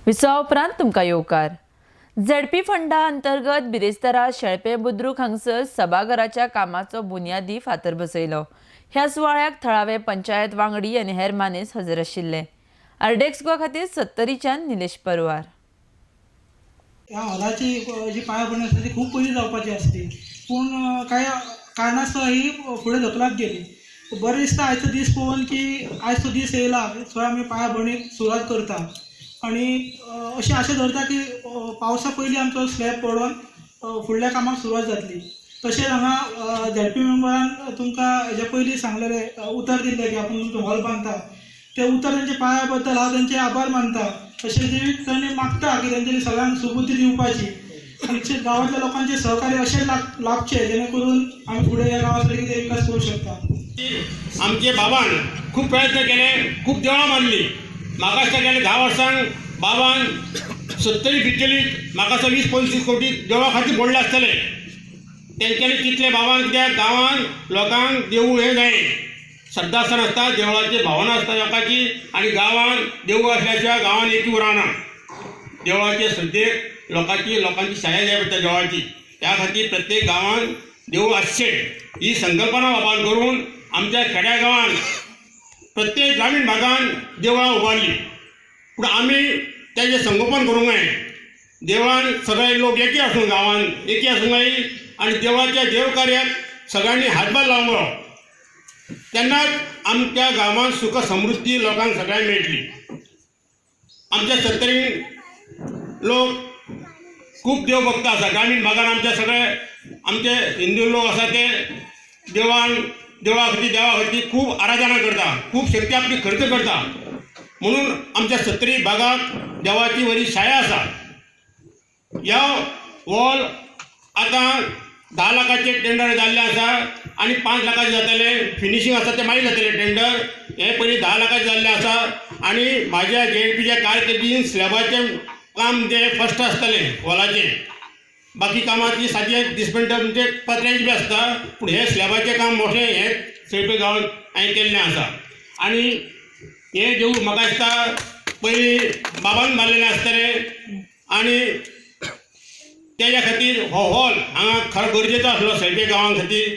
विसवा उपरांत तुमकां येवकार. झेडपी फंडा अंतर्गत बिरेस्तारा शेळपे बुद्रुक हांगसर सभाघराच्या कामाचो बुन्यादी फातर बसयलो. ह्या सुवाळ्याक थळावे पंचायत वांगडी आनी हेर मानेस हजर आशिल्ले. आरडीएक्स गोवा खातीर सत्तरीच्यान निलेश परवार. ह्या हॉलाची जी पायाभरणी आसली ती खूब पयलीं जावपाची आसली, पूण कांय कारणास्तव ही फुडें धकलत गेली. बरें दिसता आयचो दीस पळोवन की आयज तो दीस येयला, सो आमी पायाभरणीक सुरवात करता आनी अशी आशा दवरता की पावसा पयलीं आमचो स्लॅब पडोन फुडल्या कामाक सुरवात जातली. तशेंच हांगा झेडपी मेंबरान तुमकां हेज्या पयलीं सांगलेलें, उतर दिल्लें की आपूण तुमचो हॉल बांदता, तें उतर तेंच्या पाया बद्दल हांव तेंचे आभार मानता. तशेंच तांणी मागता की तेंच्यांनी सगळ्यांक सुबुद्धी दिवपाची आनी तशेंच गांवांतल्या लोकांचे सहकार्य अशें लाभचें जेणे करून आमी फुडें ह्या गांवासाठी कितें विकास करूं शकता. आमचे बाबान खूब प्रयत्न केले, खूब देवळां बांदली. म्हाका दिसता गेले 10 वर्सांक बाबान 70 बिचोलीत म्हाका दिसता 20-25 कोटी देवळा खातीर मोडले आसतले. तेंच्यांनी कितले बाबान कित्याक गांवान लोकांक देवूळ हें जाय, श्रद्धास्थान आसता, देवळाची भावना आसता लोकांची आनी गांवान देवूळ आसल्या शिवाय गांवान एकी उरना. देवळाचे श्रद्धेक लोकांची लोकांची शाया जाय पडटा देवळाची. त्या खातीर प्रत्येक गांवान देवूळ आसचें ही संकल्पना बाबान करून आमच्या खेड्या गांवान प्रत्येक ग्रामीण भागान देवळां उबारली. पूण आमी तेजें संगोपन करूंक जाय. देवळान सगळे लोक एकी आसूंक, गांवान एकी आसूंक जाय आनी देवळाच्या देवकार्याक सगळ्यांनी हातभार लावंक जायो, तेन्नाच आमच्या गांवांत सुख समृद्धी लोकांक सगळ्यांक मेळटली. आमच्या सत्तरीन लोक खूब देवभक्त आसा. ग्रामीण भागान आमच्या सगळे आमचे हिंदू लोक आसा ते देवान देवळा खातीर देवा खातीर खूब आराधना करता, खूब शक्ती आपली खर्च करता. म्हणून आमच्या सत्तरी भागाक देवाची बरी शाया आसा. ह्या हॉल आतां 10 लाखाचे टेंडर जाल्लें आसा आनी 5 लाखाचे जातले, फिनिशींग आसा ते मागीर जातले टेंडर. हें पयलीं 10 लाखाचें जाल्लें आसा आनी म्हाज्या जेएनपीच्या कारकिर्दीन स्लॅबाचें काम जें फर्स्ट आसतलें हॉलाचें. बाकी कामां ती सादी डिसपेंटर म्हणजे पत्र्यांची बी आसता, पूण हें स्लॅबाचें काम मोठें हें सगळें गांवांत हांवें केल्लें आसा. आनी हें देवूळ म्हाका दिसता पयलीं बाबान बांदलेलें आसतलें आनी तेज्या खातीर हो हॉल हांगा खरो गरजेचो आसलो सगळे गांवां खातीर.